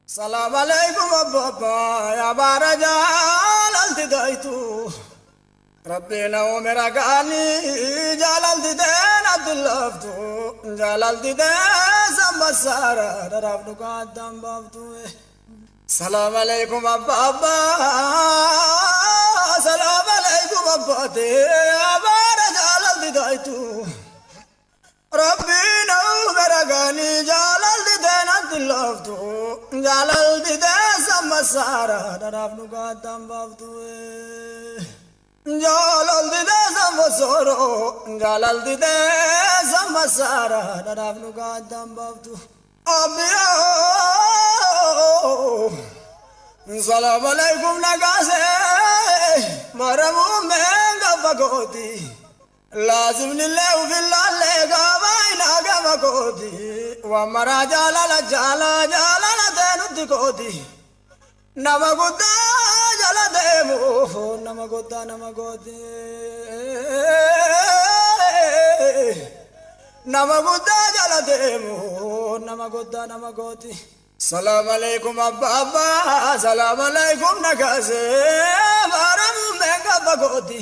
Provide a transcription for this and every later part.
Salaam alaikum abba ya bara jaalalti daytu Rabbina umira gaani jaalalti teen abdullaftu jaalalti teen sammasara daraaf dhugaa addaan baaftu. Salaam alaikum abba salaam alaikum abbaate ya bara jaalalti daytu Rabbina umira gaani jaalalti teen abdullaftu jaalalti teen sammasara daraaf dhugaa addaan baaftu. Jaalalti teen sammasara jaalalti teen sammasara daraaf dhugaa addaan baaftu. Abbiyaa salaam alaikum nagaase maramuu meenga fagooti. Laazimni leewu filaalee gaafa ina gama kooti. Waan jaalala jaala jaalala teenutti kooti. Nama guddaa jala deemu nama guddaa nama gooti. Nama guddaa jala deemu nama guddaa nama gooti. Salaam alaikum abba salaam alaikum nagaase maramuu meenga fagooti.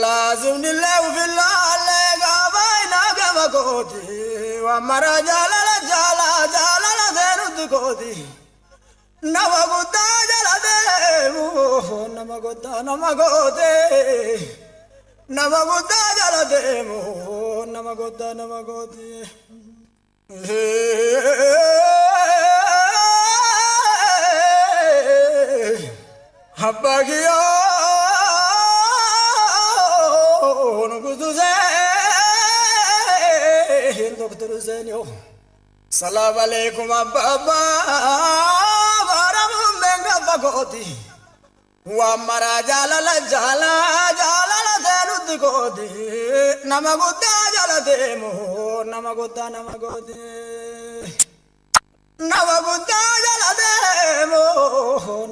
Laazimni leewu filaalee gaafa ina gama kooti. Waan mara jaalala jaala jaalala teenutti kooti. Nama guddaa jala deemu nama guddaa nama goote. Nama guddaa jala deemu nama guddaa nama goote. Abbaa kiyyoo nugusu seen Doktor Hussein yoo. Salaam alaikum abba baramuun meenga fagooti. Waan mara jaalala jaala jaalala teenutti kooti. Nama guddaa jala deemu nama guddaa nama gooti. Nama guddaa jala deemu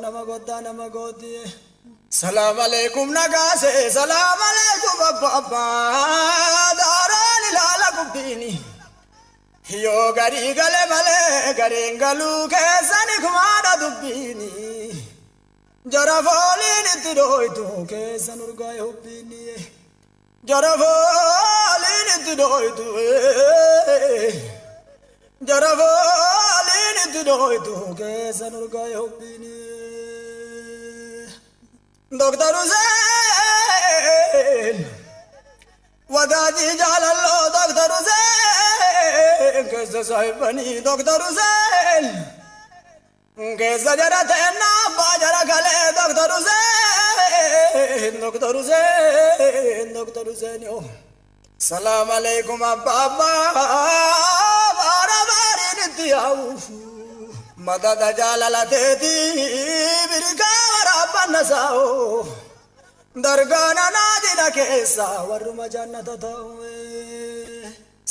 nama guddaa nama gooti. Salaam alaikum nagaase salaam alaikum abba daaraan ilaala gubbiini. Yoo garii gale malee gariin galuu keessani kumaadha dubbiini. Jara fooliin itti dhooytu keessan urgaa'e hubbiini. Jara fooliin itti dhooytu jara fooliin itti dhooytu keessan urgaa'e hubbiini. Doktor Hussein wadaajii jaalalloo Doktor Hussein keessa saahibanii Doktor Hussein keessa jara ta'enna abbaa jara galee Doktor Hussein Doktor Hussein Doktor Hussein yoo. Salaam alaikum abba baara baariin itti yaa'u madada jaalala teetii birkaa waraabbanna saa'u dargaana naadina keessa warruma jannata ta'u.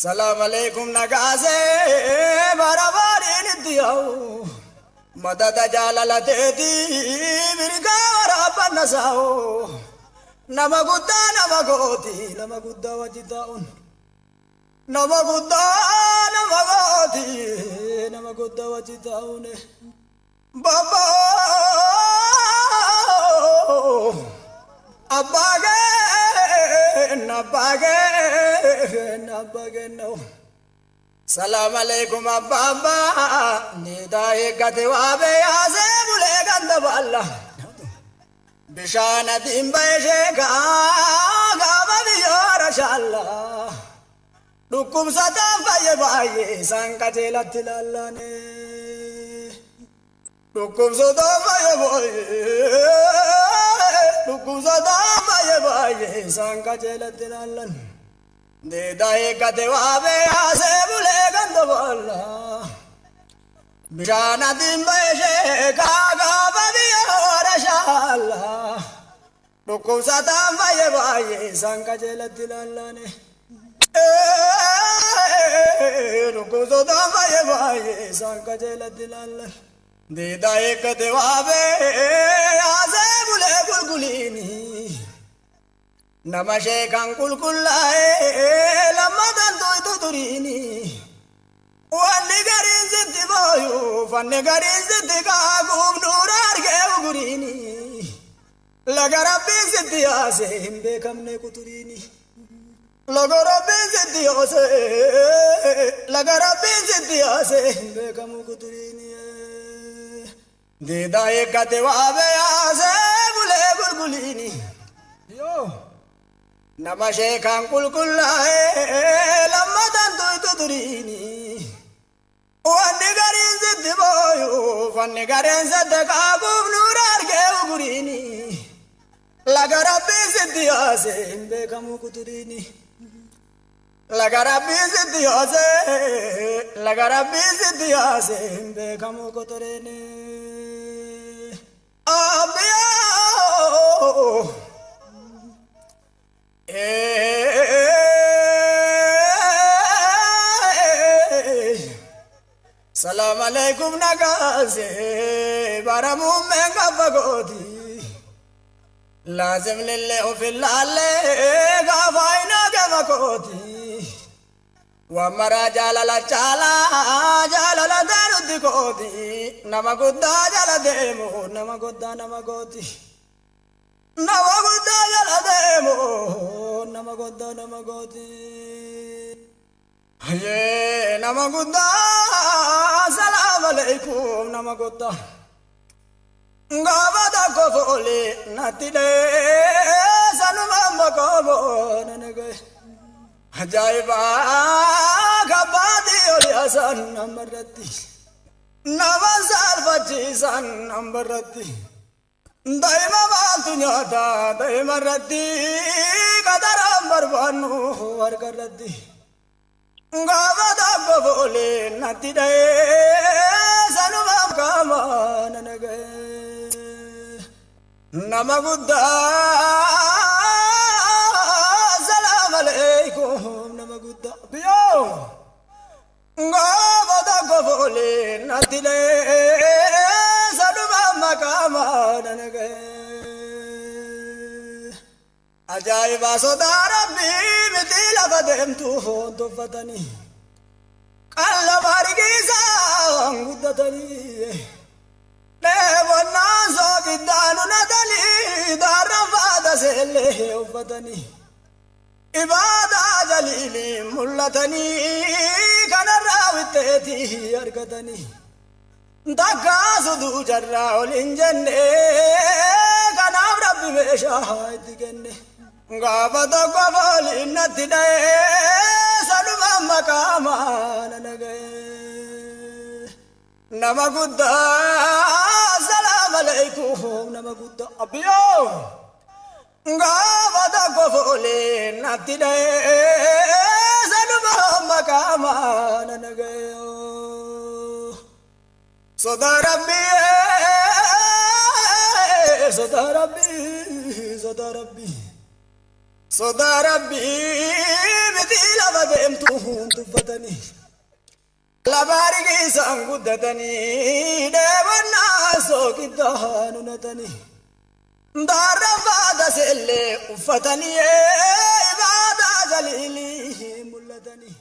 Salaam alaikum nagaase baara baariin itti yaa'u madada jaalala teetii birkaa waraabbanna saa'u nama guddaa nama gooti nama guddaa wajji taa'uun nama guddaa nama gooti nama guddaa wajji taa'uun Baba abbaa geenna abbaa geenna abbaa geenna. Salaam alaikum abba niidaa eeggate waa beeyaasee bulee ganda baalla. Bishaan adiin ba'e sheekaa gaafa biyyoora shaalla. Dhukkubsataan fayyee baay'ee isaan qajeelatti ilaallane. Dhukkubsataan fayyee baay'ee dhukkubsataan fayyee baay'ee isaan qajeelatti ilaallan. Deedaa eeggate waa beeyaasee bulee ganda baalla. Bishaan adiin ba'e sheekaa gaafa biyyoora shaalla. Dhukkubsataan fayyee baay'ee isaan qajeelatti ilaallane. Dhukkubsataan fayyee baay'ee isaan qajeelatti ilaallan. Deedaa eeggate waa beeyaasee bulee qulqulliini. Nama sheekan qulqullaa'ee lammataan tuytu turiini. Wanni gariin sitti booyu fanni gariin sitti kaakuuf nuura argee uguriini. Laga Rabbiin sitti yaase hin beekamne quturiini. Laga Rabbiin sitti yaase, laga Rabbiin sitti yaase hin beekamu quturiini. Diidaa eeggate waabee yaase bulee gulguliini. Yoo. Nama sheekaan qulqullaa'ee lammatan tuytu turiini. Wanni gariin sitti booyu fanni gariin sitti kaakuuf nuura argee uguriini. Laga Rabbiin sitti yaase hin beekamu quturiini. Laga Rabbiin sitti yaase, laga Rabbiin sitti yaase hin beekamu quturiini. Abbiyaa. Salaam alaikum nagaase baramuummeen gaffa gooti. Laazim lillee of ilaallee gaafa aynaa gama kooti. Waan maraa jaalala caalaa jaalala taanutti kooti. Nama guddaa jala deemu nama guddaa nama gooti. Nama guddaa jala deemu nama guddaa nama gooti. Hayyee nama guddaa salaam alaikum nama guddaa. Gaafa tokko fooli natti dhee sanuma maqaa na gahe. Ajaa'iba kabbaatii oli haasaan nambarratti. Nama saalfachiisan nambarratti. Daa'ima maaltu nyaata daa'ima irratti qataraan barbaannu harka irratti. Gaafa tokko fooli natti dhahee sanuma qaama na gahe. Nama guddaa salaam alaikum nama guddaa biyyoo. Gaafa tokko fooli natti dhahee sanuma maqaama na gahe. Ajaa'iba sodaa Rabbii miti lafa deemtu tuffatanii. Qallaba harkiisaan guddatanii. Dheebonnaan soogiddaanu natanii daarra faata seellee uffatanii. Ibaadaa jaliilii mul'atanii kanarraa witteetii argatanii. Takkaa suduu jarraa ol hin jenne kanaaf Rabbi meeshaa itti kenne. Gaafa tokko fooliin natti dhahee sanuma maqaama na gahe. Nama guddaa salaam alaikum nama guddaa abbiyyoo. Gaafa tokko fooliin natti dhahee sanuma maqaama na gahe. Sodaa Rabbii, sodaa Rabbii, sodaa Rabbii. Sodaa Rabbii miti lafa deemtu tuffatanii. Lafa harkiisaan guddatanii dheebonnaa soogiddaa nunatanii. Daarra faata seellee uffatanii ibaadaa jaliilii mul'atanii.